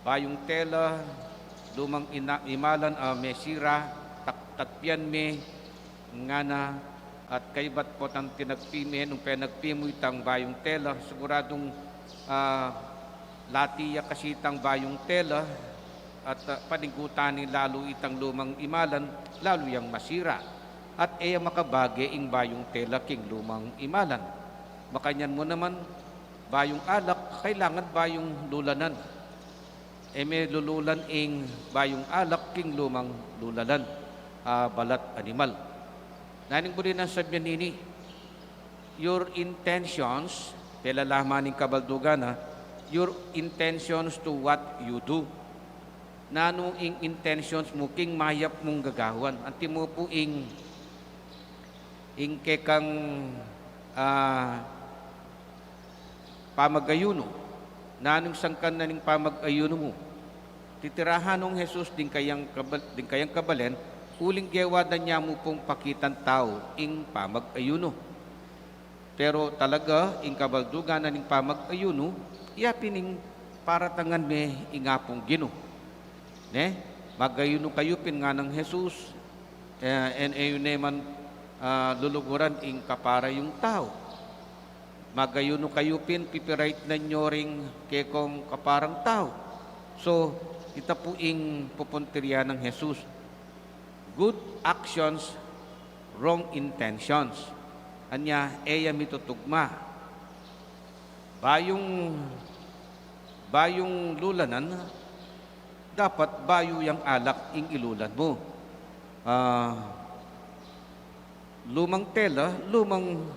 Bayung tela, lumang ina-, imalan, ah, mesira, tak-, takpian me, ngana, at kaybat potang tinagpi me, nung penagpi mu itang bayung tela, siguradung, ah, lati ya kasi itang bayung tela, at, ah, panigutan ne lalu itang lumang imalan, lalu yang masira. At e ya makabage ing bayung tela king lumang imalan. Makanyan mu naman, bayung alak, kailangan bayung lulanan. E me lululan ing bayung alak king lumang lulanan, ah, balat animal. Nanu ing buri nang sabian nini? Your intentions, pelalaman ning kabaldugan, ah, your intentions to what you do. Nanu ing intentions mu king mayap mung gagawan? Antimo pu ing, ing kekang, ah, pamag-ayunu. Nanu ing sangkan na ning pamag-ayunu mu? Titirahan nong Jesus ding kayang kabal-, ding kayang kabalen, uling gewa da ne mu pung pakitan tau ing pamag-ayunu. Pero talaga, ing kabaldugan na ning pamag-ayunu, ya pin ing paratangan me ing Apung Ginu. Ne? Mag-ayunu kayu pin nganang Jesus, eh, e yu ne man, ah, luluguran ing kapara yung tau. Mag-ayunu kayu pin, pipiraitnan yu ring kekong kaparang tau. So, ita pu ing pupuntiryan nang Jesus. Good actions, wrong intentions. Anya, e ya mitutugma. Bayung, bayung lulanan, dapat bayu yang alak ing ilulan mu. Ah, lumang tela, lumang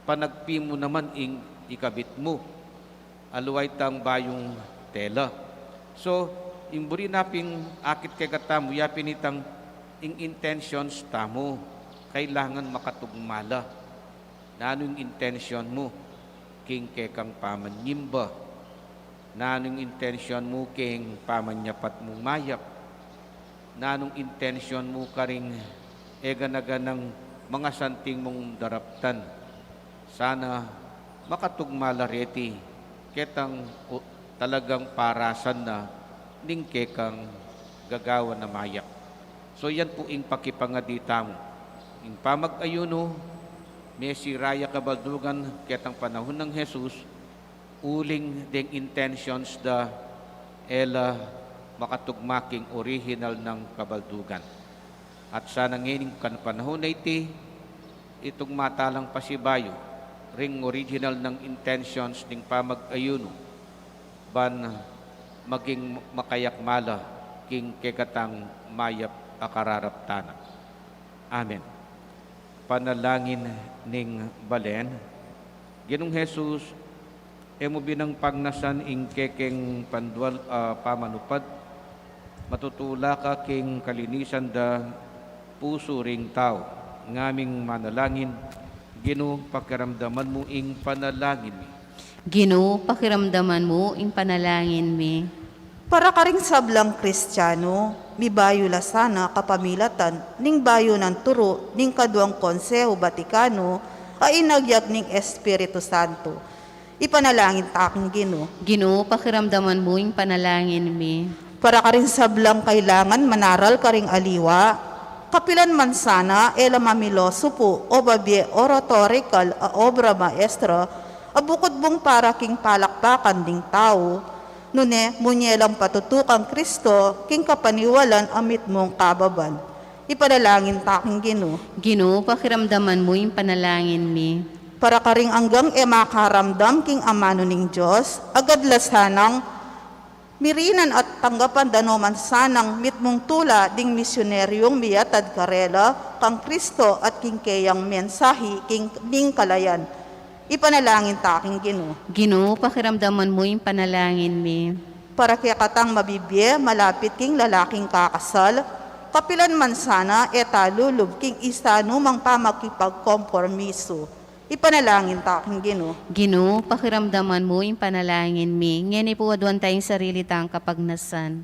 panagpi mu naman ing ikabit mu. Aliwa itang bayung tela. So, ing buri na pin akit kekatamu, ya pin itang ing intentions tamu. Kailangan makatugma la. Nanu ing intention mu king kekang pamanyimba? Nanu ing intention mu king pamanyapat mung mayap? Nanung intention mu karing e gana-ganang mangasanting mung daraptan? Sana makatugma la reti ketang u-, talagang parasan na ning kekang gagawan a mayap. So, yan pu ing pakipangadi tamu. Ing pamag-ayunu, mesira ya kabaldugan ketang panahun nang Jesus, uling deng intentions da e la makatugma king orihinal nang kabaldugan. At sana ngening kan panahun a iti, itugma ta lang pasibayu ring original nang intentions ning pamag-ayunu, ban maging makayakma la king kekatang mayap a kararaptan na. Amen. Panalangin ning balen. Ginung Jesus, e mu binang pagnasan ing kekeng pandual a pamanupad, matutula ka king kalinisan da pusu ring tau. Ngaming manalangin, Ginu, pakiramdaman mu ing panalangin mi. Ginu, pakiramdaman mu ing panalangin mi. Para karing sablang Kristiano, mibayu la sana kapamilatan ning bayu nang turu ning Kaduang Konseho Batikano a inagyag ning Espiritu Santo. Ipanalangin ta king Ginu. Ginu, pakiramdaman mu ing panalangin mi. Para karing sablang kailangan manaral karing aliwa, kapilan man sana e la mamilosu pu o babie oratorical a obra maestra, a bukud bung para king palakpakan ding tau, nune munye lang patutukang Kristo king kapaniwalan a mitmung kababan. Ipanalangin ta king Ginu. Ginu, pakiramdaman mu ing panalangin mi. Para karing anggang e makaramdam king amanu ning Dios, agad la sanang mirinan at tanggapan da no man sanang mitmung tula ding misioneryung miyatad karela kang Kristo at king keyang mensahi king, ning kalayan. Ipanalangin ta king Ginu. Ginu, pakiramdaman mu ing panalangin mi. Para kekatang mabibie malapit king lalaking kakasal, kapilan man sana e talulub king isa numang pamakipagkompromisu. Ipanalangin ta king Ginu. Ginu, pakiramdaman mu ing panalangin mi. Ngeni pu aduan taya ing sarili tang kapagnasan.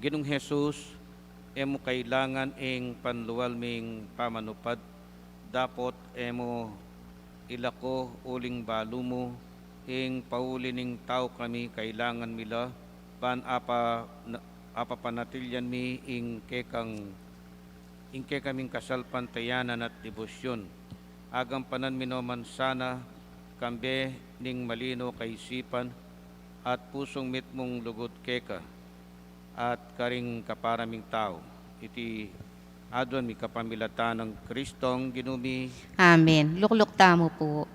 Ginung Jesus, e mu kailangan ing panlual ming pamanupad, dapot e mu ilako uling balu mu ing pauli ning tau kami kailangan mi la, ban apa-, na-, apapanatilyan mi ing kekang, ing kekaming kasalpantayanan at debosyun. Agampanan mi no man sana kambe ning malino kaisipan at pusung mitmung lugud keka at karing kapara ming tau. Iti aduan mi kapamilatan nang Kristong Ginu mi. Amen. Lukluk tamu pu.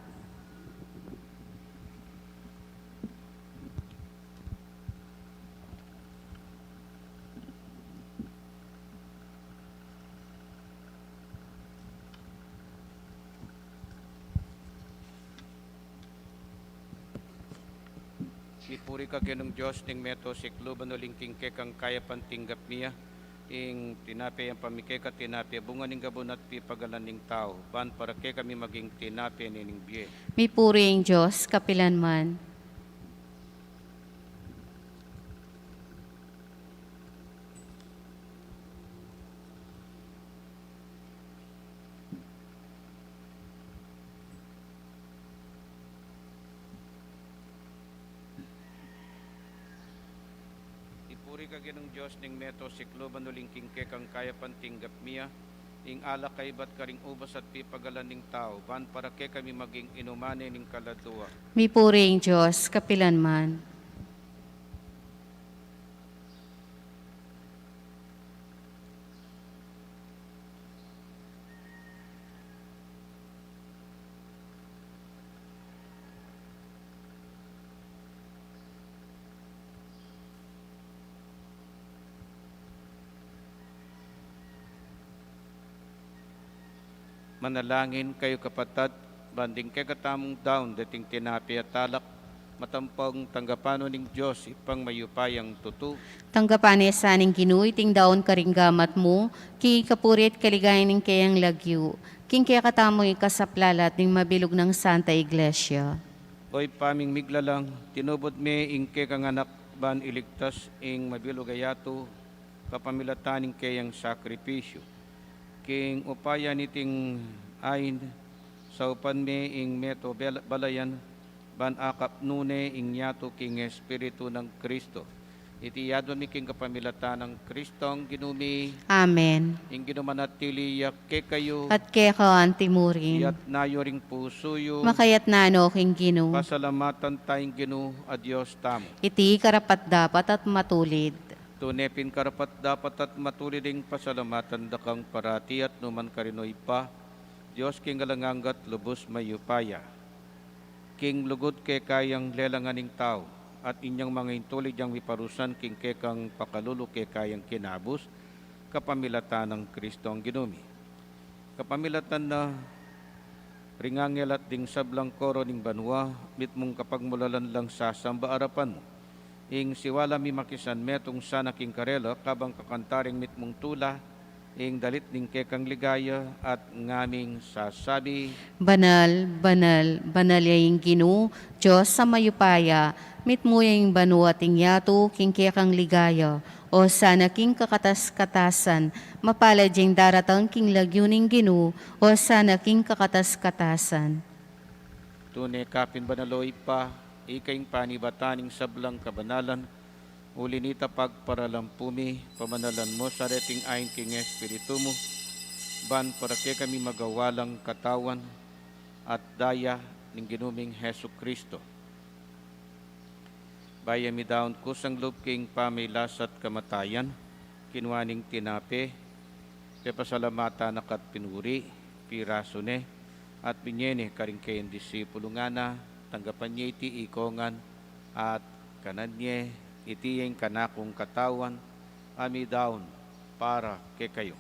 Mipuri ka Ginung Dios ning meto sikluban, uling king kekang kayapan tinggap mi ya. Ing tinape yang pamikeka, tinape bunga ning gabun at pipagalan ning tau, ban para kekami maging tinape ning bie. Mipuri ing Dios kapilan man. Ipuri ka Ginung Dios ning meto sikluban uling king kekang kayapan tinggap mi ya ing alak kaibat karing ubas at pipagalan ning tau, ban para kekami maging inuman ne ning kaladua. Mipuri ing Dios kapilan man. Manalangin kayu, kapatad, ban ding kekatamung daun deting tinape at alak, matampang tanggapan no ning Dios, Ibpang mayupayang tutu. Tanggapan ne sa ning Ginu iting daun karing gamat mu, king ikapuri at kaligayan ning keyang lagyu, king kekatamung ikasaplalat ning mabilug nang Santa Iglesia. O Ibpa ming miglalang, tinubud me ing kekang Anak ban iligtas ing mabilug a yatu kapamilatan ning keyang sakripisyu. King upaya niting ain, saupan me ing meto bel-, balayan, ban akapnu ne ing yatu king Espiritu nang Kristo. Iti adwan mi king kapamilatan nang Kristong Ginu mi. Amen. Ing Ginu manatili ya kekayu. At keka anti mu rin. Iyatas yu ring pusu yu. Makayatas no king Ginu. Pasalamatan taya ing Ginu a Dios tamu. Iti karapat-dapat at matulid. Tune pin karapat-dapat at matulid ing pasalamatan da kang parati at nu man karin, O Ibpa, Dios king alang angga at lubus mayupaya. King lugud keka yang lelangan ning tau, at inyang manga intulid yang miparusan king kekang pakalulu keka yang kinabus, kapamilatan nang Kristong Ginu mi. Kapamilatan na ring anghel at ding sablang koro ning banua, mitmung kapagmulalan lang sasamba arapan mu. Ing siwala mi makisan metung sana king karela, kabang kakanta ring mitmung tula, ing dalit ning kekang ligaya, at ngaming sasabi: Banal, banal, banal ya ing Ginu, Dios a mayupaya, mitmu ya ing banua at ing yatu king kekang ligaya. Osana king kakatas-katasan, mapalad ya ing daratang king lagyu ning Ginu, Osana king kakatas-katasan. Tune ka pin banal, O Ibpa, ika ing panibatan ning sablang kabanalan, uli nita pagparalampu mi, pamanalan mu sa reting ain king Espiritu mu, ban para kekami magawa lang katawan at daya ning Ginu ming Jesucristo. Bayu ya midaun kusang lub king pamagkasakit at kamatayan, kinua ne ing tinape, pepasalamatan na ka't pinuri, pirasu ne, at binye ne karing kayang disipulu, ngana: Tanggapan ye iti ikong ngan at kanan ye, iti ya ing kanakung katawan a midaun para kekayu.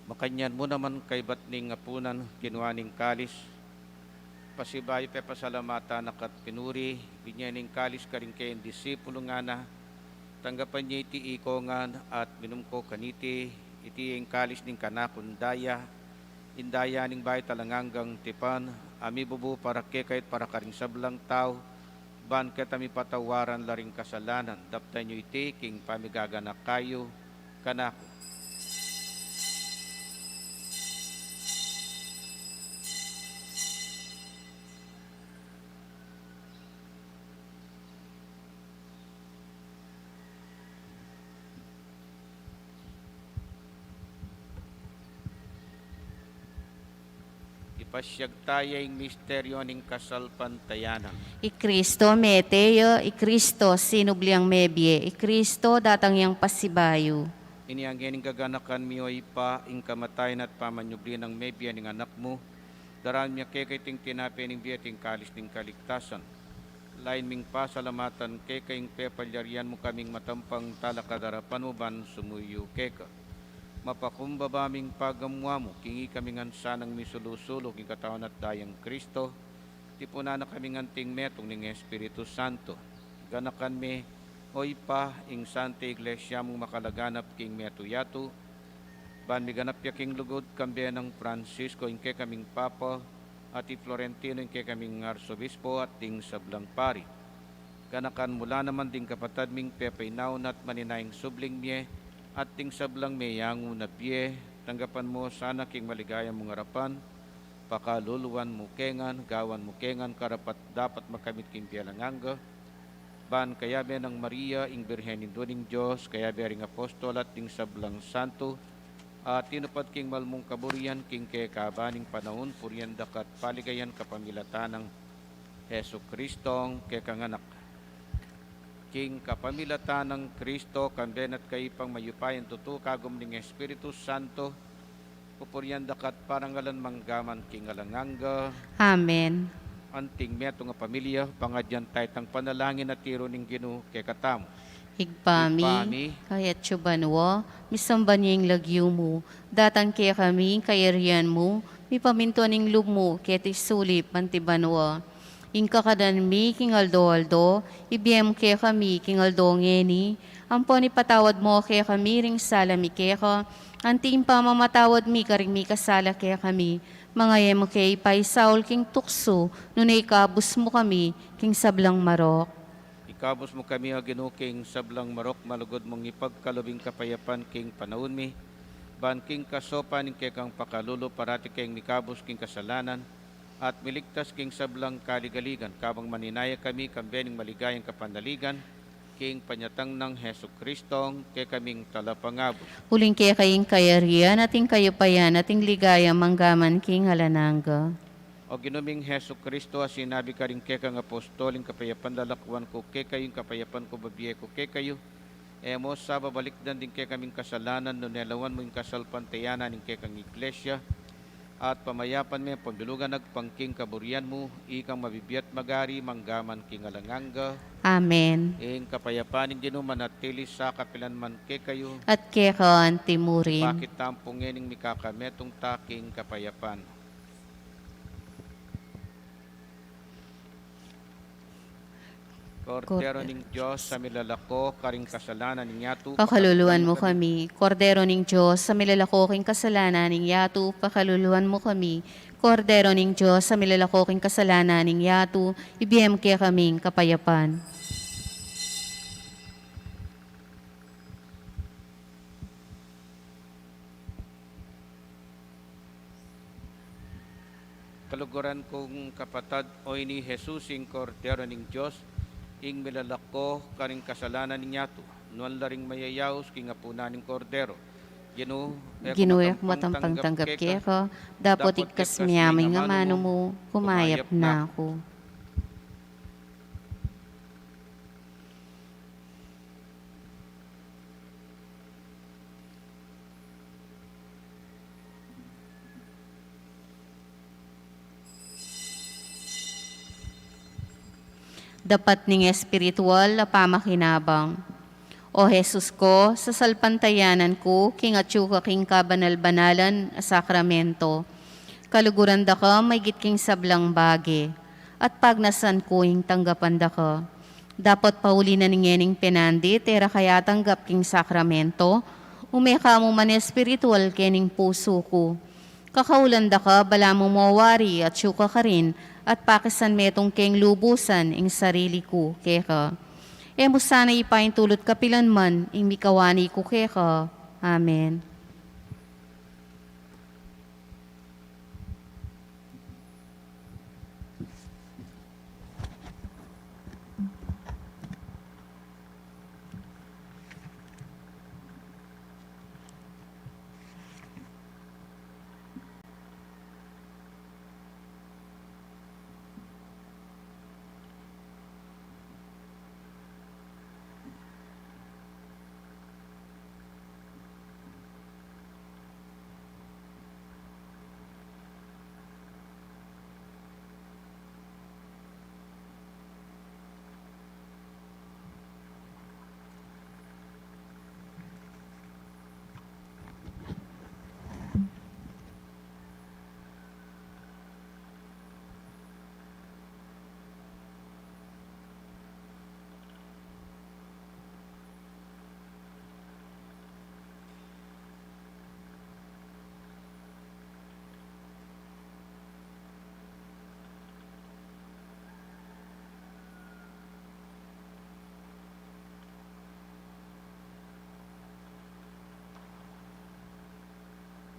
Makanyan mu naman kaybat ning apunan, kinua ne ing kalis, pasibayu pepasalamatan na ka't pinuri, binye ne ing kalis karing kayang disipulu, ngana: Tanggapan ye iti ikong ngan at minum ko kaniti, iti ya ing kalis ning kanakung daya, ing daya ning bayu at alang anggang tipan, a mibubu para kekayu at para karing sablang tau, ban keta mipatawaran la ring kasalanan. Daptan yu iti king pamigaganaka yu kanaku. Ipasyag taya ing misteryu ning kasalpantayanan. I Kristo mete ya, i Kristo sinubli yang mebie, i Kristo datang yang pasibayu. Inyang ngeni gaganakan mi, O Ibpa, ing kamatayan at pamanyubli nang mebie ning Anak mu, daraun mi keka iting tinape ning bie at ing kalis ning kaligtasan. Lain ming pasalamatan keka ing pepalyarian mu kaming matampang talakad king arapan mu ban sumuyu keka. Mapakumbaba ming pagamuan mu, king ikami ngan sanang misulu-sulu king katawan at dayang Kristo, tipunan na kaming anting metung ning Espiritu Santo. Ganakan me, O Ibpa, ing Santa Iglesia mung makalaganap king metung yatu, ban miganap ya king lugud, kambe nang Francisco ing kekaming Papa, at i Florentino ing kekaming Arsobispo, at ding sablang pari. Ganakan mu la naman ding kapatad ming pepainaun at maninayang subling mie, at ding sablang meyangu na bie, tanggapan mu sana king maligaya mung arapan, pakaluluan mu ke ngan, gawan mu ke ngan karapat-dapat makamit king bie alang angga, ban kayabe nang Maria, ing Birhen Indu ning Dios, kayabe ring apostol at ding sablang santo, a tinupad king mal mung kaburian king kekaban ning panaun, purian da ka at paligayan kapamilatan nang Jesucristo, ing kekang Anak. King kapamilatan nang Kristo, kambe na at kayu pang mayupayang tutu, kagum ning Espiritu Santo, pupurian da ka at parangalan manggaman king alang angga. Amen. Anting metung a pamilya, pangadyan taya itang panalangin a tiru ning Ginu kekatamu. Ibpa mi, Ibpa mi, kayatsu banua, misamban ya ing lagyu mu, datang kekami ing kayarian mu, mipamintuan ing lub mu keti sulip anti banua. Ing kakanan mi king aldo-aldo, ibie mu kekami king aldo ngeni, ampon ipatawad mu kekami ring sala mi keka, anti ing pamamatawad mi karing mikasala kekami. Manga e mu ke ipaisaul king tuksu, nune ikabus mu kami king sablang marok. Ikabus mu kami, O Ginu, king sablang marok, malugud mung ipagkalub ing kapayapan king panaun mi, ban king kasopan ning kekang pakalulu parati kaming mikabus king kasalanan, at miligtas king sablang kaligaligan, kabang maninaya kami kambe ning maligayang kapanaligan, king panyatang nang Jesucristo, ing kekaming talapangabus. Uling keka ing kayarian, at ing kayupayan, at ing ligaya, manggaman king alang angga. O Ginu ming Jesucristo, a sinabi karing kekang apostol, ing kapayapan lalakwan ku kekayu, ing kapayapan ku bibie ku kekayu, e mu sa babalikdan ding kekaming kasalanan, nune lawan mu ing kasalpantayanan ning kekang Iglesia, at pamayapan me paglulugan agpang king kaburian mu, ikang mabibie at magari manggaman king alang angga. Amen. Ing kapayapan ning Ginu manatili sa kapilan man kekayu. At keka anti murin. Pakit tamu pu ngening mikakametung ta king kapayapan. Kordero ning Dios, a milalako karing kasalanan ning yatu, pakaluluan mu kami. Kordero ning Dios, a milalako king kasalanan ning yatu, pakaluluan mu kami. Kordero ning Dios, a milalako king kasalanan ning yatu, ibie mu kekaming kapayapan. Kaluguran kung kapatad, o ini i Jesus, ing Kordero ning Dios, ing milalako karing kasalanan ning yatu. Nuan la ring mayayaus king apunan ning Kordero. Ginu, e ku matampang tanggap keka, dapot igkas mu ing amanu mu, kumayap na ku. Dapat ning espiritual a pamakinabang. O Jesus ko, sasalpantayanan ku king atyu ka king kabanal-banalan a sakramento. Kaluguran da ka maigit king sablang bage, at pagnasan ku ing tanggapan da ka. Dapot pauli na ning ngening penandit e ra ka atanggap king sakramento, ume ka mu man espiritual kening pusu ku. Kakaulan da ka balamu mo wari atyu ka karin, at pakisan metung keng lubusan ing sarili ku keka. E mu sana ipaintulut kapilan man ing mikawani ku keka. Amen.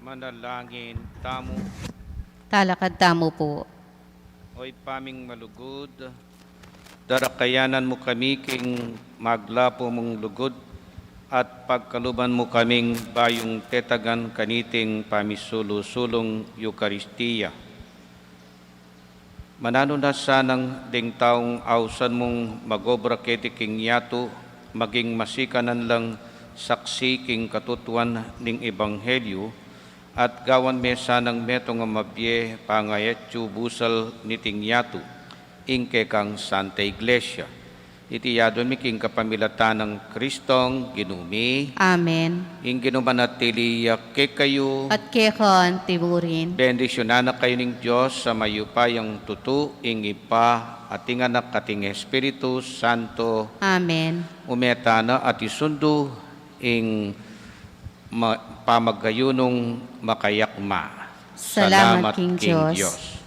Manalangin tamu. Talakad tamu pu. O Ibpa ming malugud, darakayanan mu kami king maglapu mung lugud at pagkaluban mu kaming bayung tetagan kaniting pamisulu-sulung Eukaristia. Mananu na sanang ding taung ausan mung mag-obra keti king yatu, maging masikanan lang saksi king katutuan ning ebanghelyu, at gawan me sanang metung a mabie pangayatyu busal niting yatu, ing kekang Santa Iglesia. Iti yaduan mi king kapamilatan nang Kristong Ginu mi. Amen. Ing Ginu manatili ya kekayu. At keka mu rin. Bendisyunan na kayu ning Dios a mayupayang tutu, ing Ibpa, at ing Anak, at ing Espiritu Santo. Amen. Ume tana at isundu ing ma-, pamagayunung makayakma. Salamat king Dios.